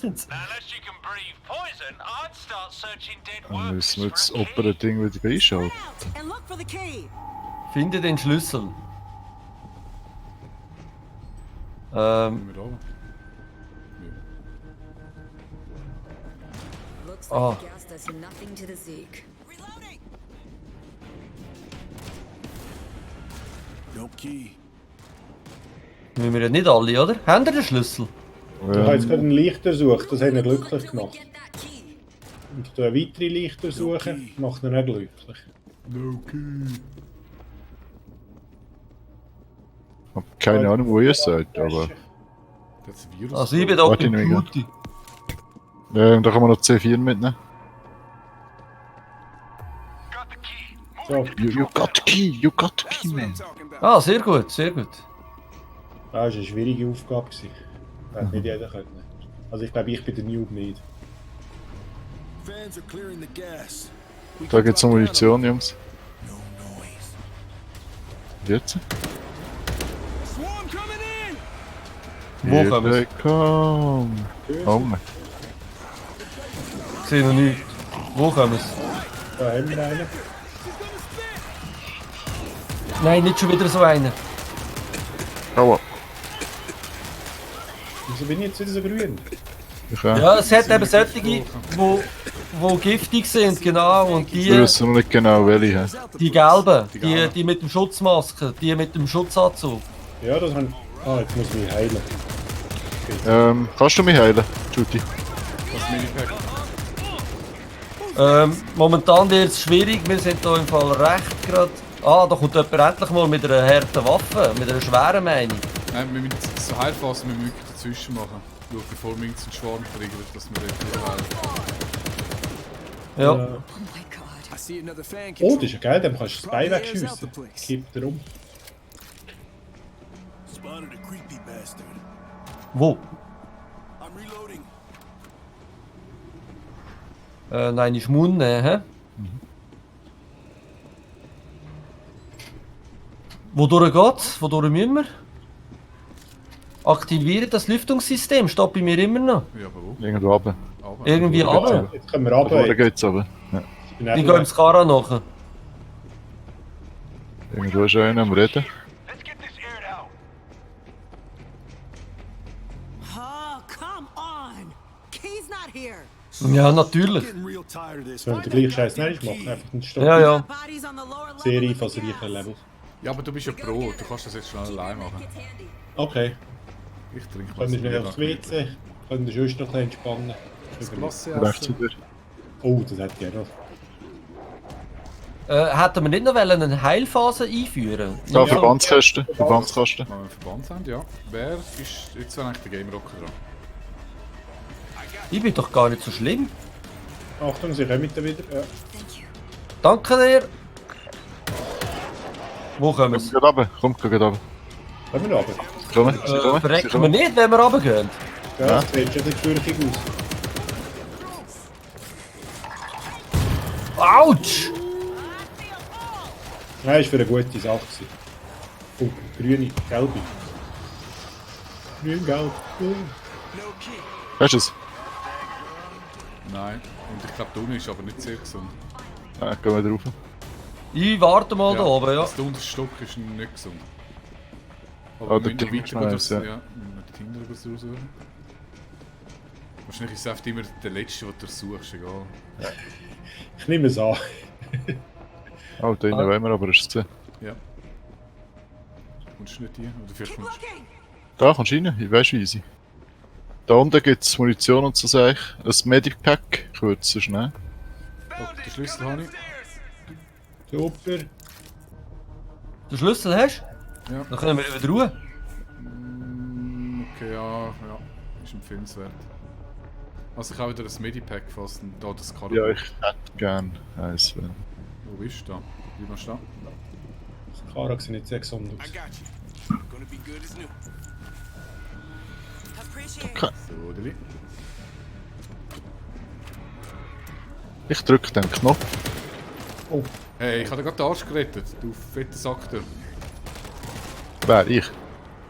Dann müssen wir das Opera-Ding wieder einschalten. Finde den Schlüssel. Gehen wir da oben? Ah. No key. Müssen wir ja nicht alle, oder? Haben ihr den Schlüssel? Ich habe jetzt gerade einen Lichter gesucht, das hat ihn glücklich gemacht. Und du weitere Lichter suchen, macht ihn auch glücklich. No key. Ich habe keine Ahnung, wo ihr seid, aber Das ist ein Virus. Also ich bin doch Warte, im ich nehme Beauty. da kann man noch C4 mitnehmen. So, You got the key, you got the key, man. Ah, sehr gut, sehr gut. das war eine schwierige Aufgabe. Das hätte nicht jeder können. Also ich glaube, ich bin der Noob nicht. Fans are clearing the gas. We Da can geht's um drop down Munition, Jungs. No noise. Jetzt? Swarm coming in! Wo kommen sie? Komm! Hunger. Ich sehe noch nichts. Wo kommen sie? Da haben wir einen. Nein, nicht schon wieder so einer. Aua. Wieso bin ich jetzt wieder so grün? Ich Ja, es hat eben solche, wo giftig sind, genau. Und Wir die wissen noch nicht genau welche. gelben, Die gelben. die mit dem Schutzmaske, die mit dem Schutzanzug. Ja, das haben. Ah, jetzt muss ich mich heilen. Kannst du mich heilen, Judy? Das Minipack. Momentan wird es schwierig, wir sind hier im Fall recht gerade. Ah, da kommt jemand endlich mal mit einer harten Waffe, mit einer schweren meine ich. Nein, wir müssen so heilfassen, wir müssen dazwischen machen. Schau, bevor wir jetzt einen Schwarm kriegen, dass wir den heilen. Ja. Äh, I see another fan oh, control. das ist ja geil, dann kannst du das Bein wegschiessen. Kippt er um. Spotted a creepy bastard. Wo? I'm reloading. Nein, ist Mund nehmen, hä? Wodurch geht's? Wodurch müssen wir? Aktivieren das Lüftungssystem, steht bei mir immer noch. Ja, aber wo? Irgendwo runter. Aber. Irgendwie runter. Jetzt können wir Da vorne runter. geht's aber. Ja. Ich gehe ins Kara nach. Irgendwo ist einer am Reden. Oh, come on! Key's not here. Ja, natürlich. Getting real tired of this. Sollen wir den gleichen Scheiß nicht machen? Einfach einen Stopp. Ja, ja. Bodies on the lower level. Sehr einfallsreichen Level. Ja, aber du bist ja Pro, du kannst das jetzt schnell allein machen. Okay. Ich trinke Können wir schnell aufs WC? Können wir sonst noch ein bisschen entspannen? Klasse Rechts essen. wieder. Oh, das hätte ich ja noch. Hätten wir nicht noch eine Heilphase einführen? Da, Nur so- Verbandskasten. Verbandskasten. Wenn wir einen Verband haben, ja. Wer ist jetzt eigentlich der Game Rocker dran? Ich bin doch gar nicht so schlimm. Achtung, sie kommen da wieder. Ja. Danke dir. Wo kommen sie? Geht runter. Kommt, geht runter. Kommen wir noch runter? Sie kommen, sie kommen, sie Verrecken wir kommen. nicht, wenn wir runtergehen? Ja, das sieht schon nicht fürchtig aus. Autsch! Nein, ist für eine gute Sache. Oh, grüne, gelbe. Grün, gelb. Hast du es? Nein. Und ich glaube, der unten ist aber nicht sehr gesund. Ja, gehen wir drauf. Ich warte mal da oben, ja. Der unterste Stock ist nicht gesund. Ah, Aber der wir müssen Ding ist weiter nice, ja. ja. Ja, wir müssen die Tinder raussuchen. Wahrscheinlich ist es einfach immer der letzte, den du suchst, egal. Ich nehme es an. Oh, da innen wollen wir, aber ist es gesehen. Ja. Kommst du nicht hier? Oder vielleicht kommst du... Da kommst du rein, ich weiss wie easy. Da unten gibt es Munition und so sag ich. Ein Medic-Pack, ich würde es so schnell. Oh, den Schlüssel habe ich. Super. Den Schlüssel hast du? Ja. Dann können wir wieder ruhen. Okay, ja. Ist empfehlenswert. Also ich habe wieder ein Medipack fast und da das Karo. Ja, ich hätte gern eins. Wenn. Wo bist du da? Wie machst du da? Das Kara sieht nicht sehr gesund I aus. got you. Gonna be good as new. Okay. So, Deli. Ich drücke den Knopf. Oh, Hey, ich habe dir gerade den Arsch gerettet. Du fetter Sack da. Wer? Ich?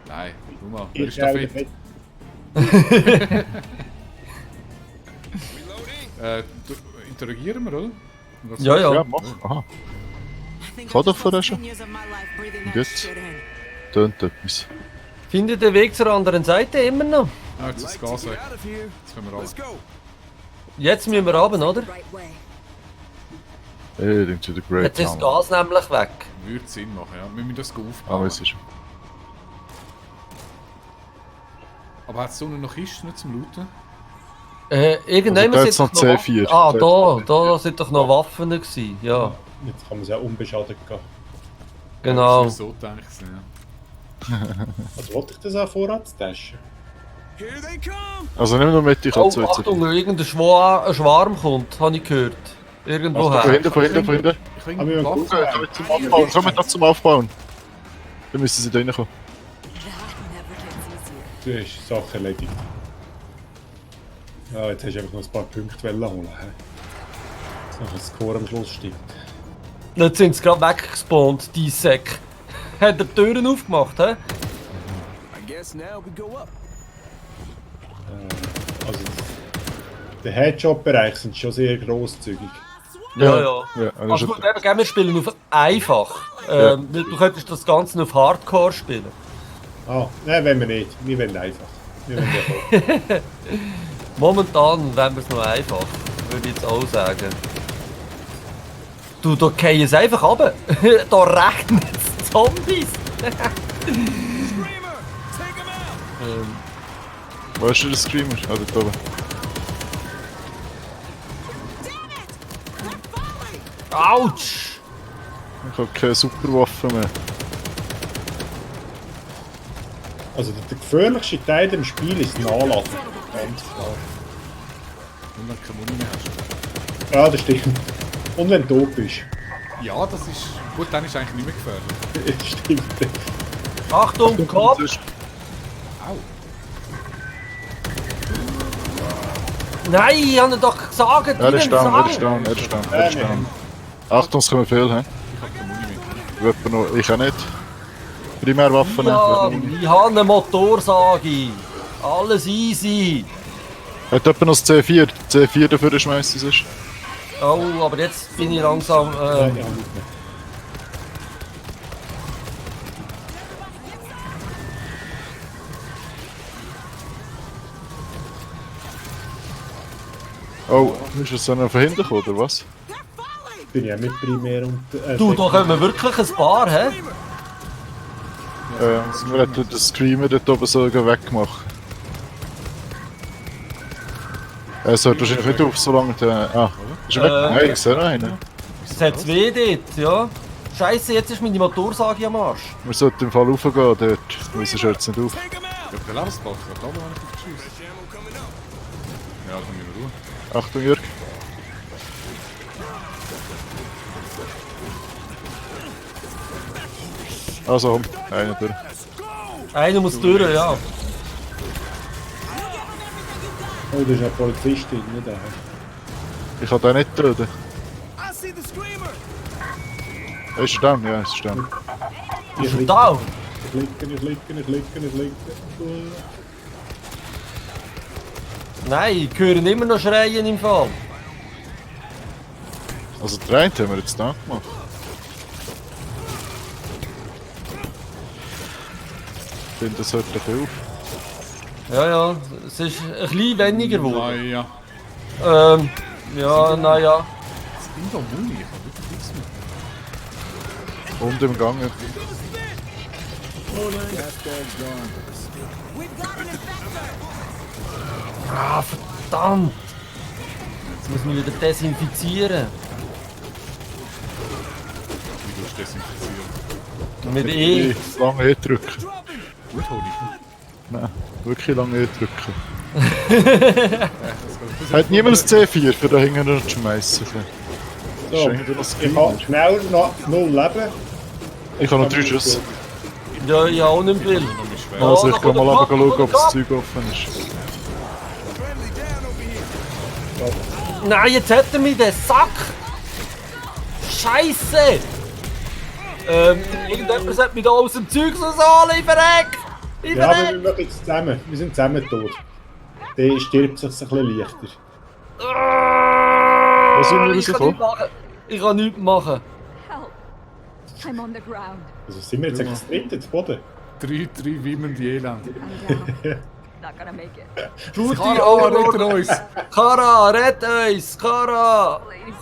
Nein, schau mal. Wer ich ist da auch fett? nicht. Interagieren wir, oder? Was Ja, Ja, ja. mach. Aha, I think Kann I doch just vorher lost schon. 10 years of my life breathing that Gut. shit in. tönt etwas. Findet den Weg zur anderen Seite immer noch? Ah, jetzt ist das Gas weg. Out of here. Jetzt können wir Let's alle. go. Jetzt müssen wir runter, oder? Right way. Into the Great Jetzt ist das Town. Gas nämlich weg. Würde Sinn machen, ja. Wir müssen das Ah, aufbauen. es ist. Aber hat es so noch Kisten zum Looten? Irgendwann Also da sind jetzt noch doch noch C4. Waffen. Ah, da sind doch noch Waffen gewesen. Ja, Jetzt kann man es auch unbeschadet gehen. genau. Das ist so gedacht, ja. Also wollte ich das auch Vorratstasche? Here they come. Also nimm noch mit, ich Oh, habe zu Achtung, irgendein Schwarm kommt, habe ich gehört. Irgendwoher. Von hinten, von hinten, von hinten. Ich will Aber wir Waffen. gucken. Zum Aufbauen, kommen wir zum Aufbauen. Dann müssen sie da reinkommen. That never gets easier. Du hast Sache erledigt. Ja, jetzt hast du einfach noch ein paar Punkte holen. He? Dass noch ein Score am Schluss stimmt. Jetzt sind sie gerade weggespawnt, die Säcke. Hat er die Türen aufgemacht, hä? I guess now we go up. Also, der Headshot-Bereich sind schon sehr grosszügig. Ja. Ja, das Also ist gut, eben, gell, wir spielen auf einfach. Weil du könntest das Ganze auf Hardcore spielen. Ah, nein, wollen wir nicht. Wir wollen einfach. Wir wollen ja Momentan wollen wir es noch einfach, würde ich jetzt auch sagen. Du, da fallen es einfach runter. Da regnet es Zombies. Screamer, take him out. Wo ist der Screamer? Ah, dort oben. Autsch! Ich habe keine Superwaffe mehr. Also der gefährlichste Teil im Spiel ist das Nachladen. Ganz klar. Und dann keine Muni mehr hast. Ja, das stimmt. Und wenn du tot bist. Ja, das ist... Gut, dann ist eigentlich nicht mehr gefährlich. Das stimmt. Achtung, Kopf! Au. Nein, ich habe doch gesagt, Er ist ich down, er will ist sagen. down, er ist down, er ist down. Achtung, es kommen viel, hä? Ich habe keine Muni mehr. Noch, ich auch nicht. Primärwaffen, Ja, ne? ich habe eine Motorsage. Alles easy. Hat jemand noch das C4? C4 dafür schmeißen sonst? Oh, aber jetzt bin ich langsam... Ja, nicht mehr. Oh, ist es dann von hinten gekommen, oder was? Bin ja mit primär und. Du, da können wir wirklich ein paar, hä? Wir hätten den Screamer dort oben so wegmachen. Er sollte wahrscheinlich nicht auf, solange der... Ah, ist er weg? Nein, ich sehe noch einen. Es hat zwei dort, ja. Scheiße, jetzt ist meine Motorsage am Arsch. Wir sollten im Fall raufgehen dort. Wir sind jetzt nicht auf. Take him out. Ich habe den Lebensbalken. Da oben habe ich geschossen. Ammo coming up. Ja, dann müssen wir ruhen. Achtung, Jörg. Also, komm, einer durch. Einer muss durch, ja. Oh, das ist eine Polizistin, nicht der. Ich kann den nicht töten. I see the screamer. Ist er down? Ja, ist er down. Ich liege, Da! ich liege. Nein, ich höre immer noch schreien im Fall. Also, den einen haben wir jetzt da gemacht. Ich finde, das hört doch auf. Ja, es ist ein bisschen weniger geworden. Ja. Ja, naja. Es sind da Muni. Ich habe wirklich nichts mehr. Und im Gang. Ah, verdammt! Jetzt muss man wieder desinfizieren. Wie du desinfizieren. Mit E. Lange E drücken. Gut, Honig. Nein, wirklich lange E drücken. Hat niemand das C4 für da hinten noch zu schmeißen? So, Schenkt dir das ich habe schnell noch 0 Leben. Ich habe noch 3 Schuss. Ja, ja, auch nicht viel. Also, ich da gehe kommt mal der runter schauen, Kopf, ob das Kopf. Zeug offen ist. Friendly down over here. Nein, jetzt hat er mich, der Sack! Scheiße! Irgendjemand sollte mich da aus dem Zeug rausholen, ich verreck! Ja, aber wir machen jetzt zusammen. Wir sind zusammen tot. Der stirbt sich ein bisschen leichter. Was sind wir Ich kann rausgekommen? nichts machen. Ich kann nichts machen. Help! I'm on the ground. Also sind wir jetzt eigentlich das dritte zu Boden? Drei wimmernde Elend. I'm down. Not gonna make it. Rudy, Kara, rettet uns! Kara, rett uns! Kara! Please.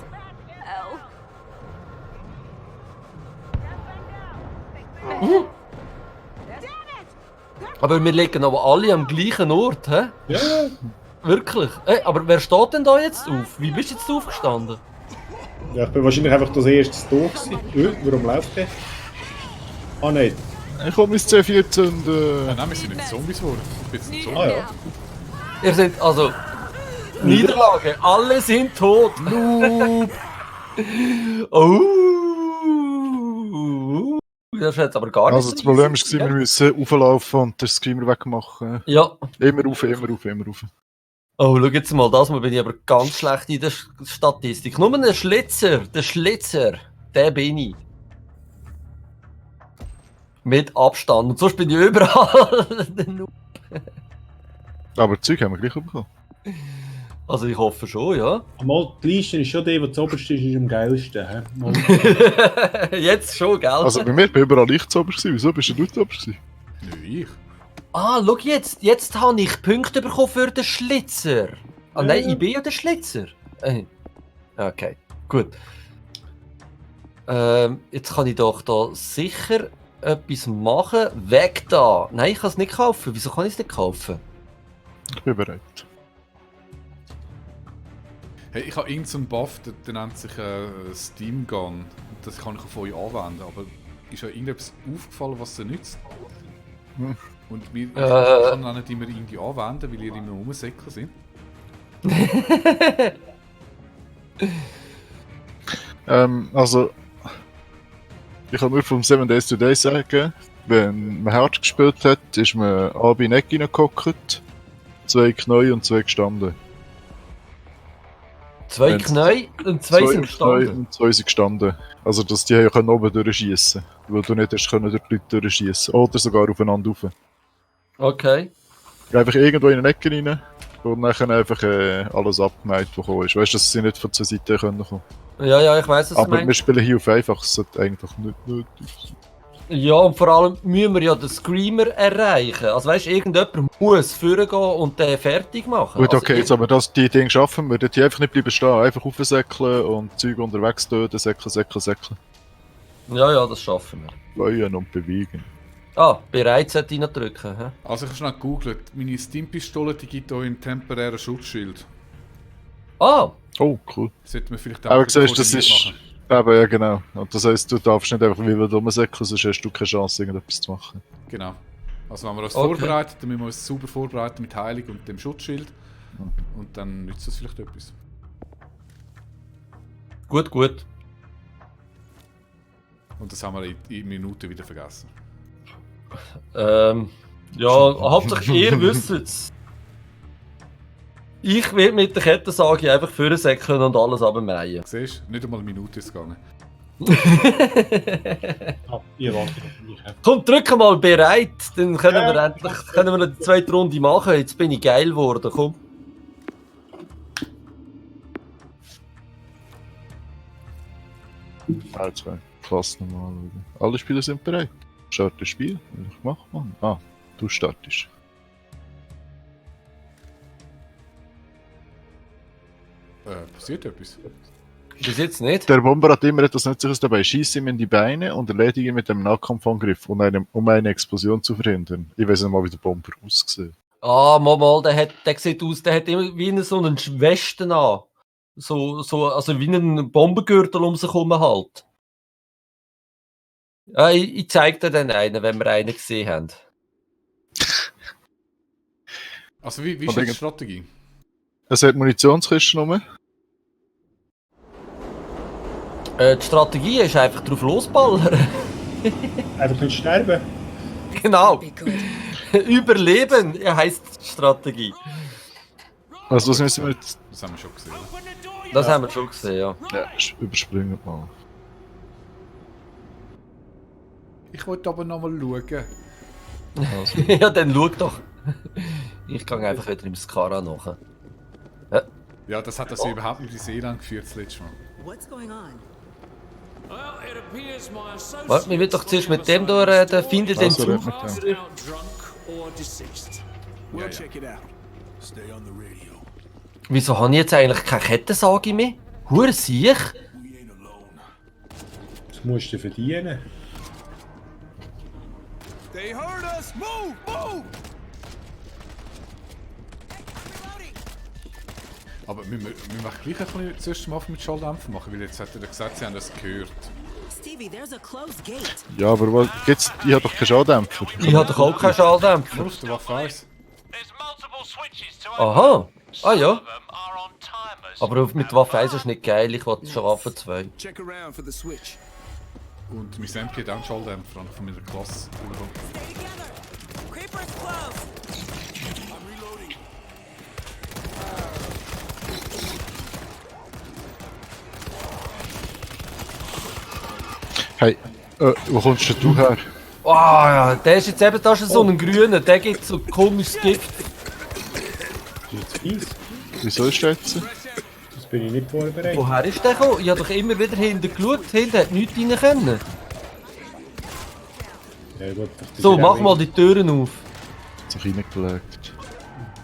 Help. Aber wir liegen aber alle am gleichen Ort, hä? Ja, Wirklich? Aber wer steht denn da jetzt auf? Wie bist du jetzt aufgestanden? ja, ich bin wahrscheinlich einfach das erste da gewesen. Warum läuft der? Ah nein. Ich komme ins C4 zünden. Nein, wir sind nicht Zombies geworden. Ich bin jetzt ein Zombie. Ah ja. Ihr seid also... Niederlage, alle sind tot. Noob. Oh. Das ist jetzt aber gar nicht Also so das Problem easy, war, wir müssen rauflaufen und den Screamer wegmachen. Ja. Immer rauf, immer rauf, immer rauf. Oh, schau jetzt mal, das Mal bin ich aber ganz schlecht in der Statistik. Nur der Schlitzer, der bin ich. Mit Abstand. Und sonst bin ich überall. der Noob. Aber Zeug haben wir gleich bekommen. Also ich hoffe schon, ja. Mal, die Liste ist schon die, die zuoberst ist am geilsten. He? Mal. Jetzt schon, gell? Also bei mir bin überall ich zu oberst gewesen. Wieso bist du zu oberst gewesen? Nö, ich. Ah, schau jetzt. Jetzt habe ich Punkte bekommen für den Schlitzer. Ah nein, ich bin ja der Schlitzer. Okay, gut. Jetzt kann ich doch da sicher etwas machen. Weg da. Nein, ich kann es nicht kaufen. Wieso kann ich es nicht kaufen? Ich bin bereit. Hey, ich habe irgendeinen Buff, der nennt sich Steam Gun. Das kann ich auf euch anwenden, aber ist euch irgendetwas aufgefallen, was ihr nützt? Hm. Und ich kann auch nicht immer irgendwie anwenden, weil ihr immer rumsäckeln sind. Also, ich kann nur vom 7 Days Today sagen, wenn man hart gespielt hat, ist man alle in die Ecke reingehockt, 2 Knie und 2 gestanden. 2 Wenn's- Knie und 2 sind Knie gestanden. und 2 sind gestanden. Also, dass die können oben durchschießen, weil du nicht hast können durch die Leute durchschießen. Oder sogar aufeinander rauf. Okay. Einfach irgendwo in eine Ecke rein und dann einfach alles abgemeint, was gekommen ist. Weißt du, dass sie nicht von zur Seite kommen können. Ja, ich weiss, was du Aber wir meinst. spielen hier auf einfach, es sollte eigentlich nicht nötig sein. Ja, und vor allem müssen wir ja den Screamer erreichen. Also weißt du, irgendjemand muss vorgehen und den fertig machen. Gut, Also, okay, jetzt aber die Dinge schaffen wir, die einfach nicht bleiben stehen, einfach aufsäckeln und Zeug unterwegs töten, säckeln. Ja, das schaffen wir. Leuen und bewegen. Ah, bereit sollte ich noch drücken. Hä? Also ich habe schnell gegoogelt. Meine Steam-Pistole die gibt euch einen temporären Schutzschild. Ah, Oh, cool. Sollte man vielleicht Aber auch siehst, das koordiniert ist... Eben, ja genau. Und das heisst, du darfst nicht einfach wie wild rumsäckeln, sonst hast du keine Chance, irgendetwas zu machen. Genau. Also wenn wir uns Okay. vorbereiten, dann müssen wir uns sauber vorbereiten mit Heilung und dem Schutzschild. Und dann nützt das vielleicht etwas. gut. Und das haben wir in Minuten wieder vergessen. Ja, hauptsächlich ihr wisst es. Ich werde mit der Kettensage einfach vorsäckeln und alles abmähen. Siehst du? Nicht einmal eine Minute ist es gegangen. Ah, ihr wartet auf mich. he? Komm, drück mal bereit, dann können wir endlich die zweite Runde machen. Jetzt bin ich geil geworden, komm. Also, klasse nochmal anschauen. Alle Spieler sind bereit. Start das Spiel. Ich mach mal. Ah, du startest. Passiert etwas? Bis jetzt nicht. Der Bomber hat immer etwas Nützliches dabei. Schieß ihm in die Beine und erledige ihn mit einem Nahkampfangriff, um eine Explosion zu verhindern. Ich weiß nicht mal, wie der Bomber aussieht. Ah, mal, der sieht aus, der hat immer wie so einen Westen an. Also wie einen Bombengürtel um sich herum halt. Ja, ich zeig dir dann einen, wenn wir einen gesehen haben. Also wie ist Und jetzt die irgend- Strategie? Es hat Munitionskisten rum. Die Strategie ist einfach drauf losballern. Einfach nicht sterben. Genau. Be good. Überleben heisst die Strategie. Also das müssen wir jetzt... Das haben wir schon gesehen. Das haben wir schon gesehen, ja. Ja, überspringen mal. Ich wollte aber noch mal schauen. Ja, dann schau doch. Ich gehe einfach wieder im Skara nach. Ja, Ja, das hat also überhaupt nicht in Seeland geführt, das letzte Mal. What's going on? Well, it appears my associates Warte, wir müssen doch zuerst mit dem da reden. Findet den Also, Zug. red are mit dem. now drunk or deceased. We'll Ja, ja. check it out. Stay on the radio. Wieso habe ich jetzt eigentlich keine Kettensage mehr? Hure Siech? We ain't alone. Das musst du verdienen. They heard us! Move! Move! Aber wir müssen gleich ein bisschen zuerst mal mit Schalldämpfer machen, weil jetzt hat er gesagt, sie haben das gehört. Stevie, there's a closed gate. Ja, aber was gibt's? Ich habe doch keinen Schalldämpfer. Ich habe doch auch keinen Schalldämpfer. Nur auf der Waffe 1. Aha. Ah ja. Them are on timers. Aber mit Waffe 1 ist nicht geil, ich wollte schon Waffe 2. Check around for the switch. Und mein Sam hat auch einen Schalldämpfer an von meiner Klasse. Stay together. Creeper's close. I'm reloading. Hey, wo kommst denn du her? Oh ja, der ist jetzt eben da schon so ein grüner, der gibt so komisches Gift. Das ist fies. Wieso ist der jetzt? Das bin ich nicht vorbereitet. Woher ist der gekommen? Ich habe doch immer wieder hinten geschaut, hinten hat nichts rein können. Ja, gut, das So, ist mach auch mal die Türen auf. Hat sich reingelegt.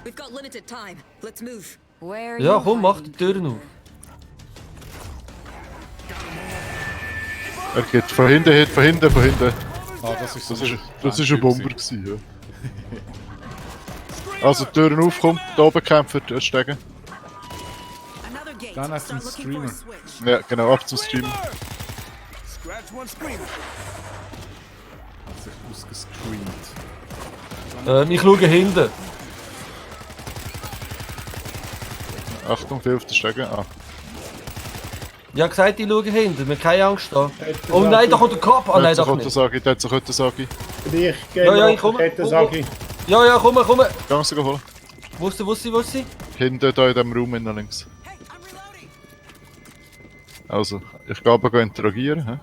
We've got limited time. Let's move. Where are Ja, you komm, mach die hiding? Türen auf. Er geht von hinten, von hinten, von hinten. Ah, das ist so Das ist ein Bomber gewesen, ja. Also die Türen aufkommt, da oben kämpft, steigen. Another gate. Dann hast du einen Start looking for a Streamer. switch. Ja, genau, ab zum Stream. Scratch one screamer. Hat sich ausgescreamt. Ich schaue hinten. Achtung, viel auf den Steigen. Ah. Ich habe gesagt, ich schaue hinten, mir keine Angst da. Hätte Oh nein, da kommt der Kopf. Ah Der nein, hat sich doch nicht. Otto-Sagi, der hat sich Otto-Sagi. Für dich, Ja, ja, ich komme. Kette, sag ich. Ja, ja, komm. Gang sie holen. Wo ist sie? Hinten, da in diesem Raum innen links. Hey, I'm reloading. Also, ich gehe aber interagieren. He?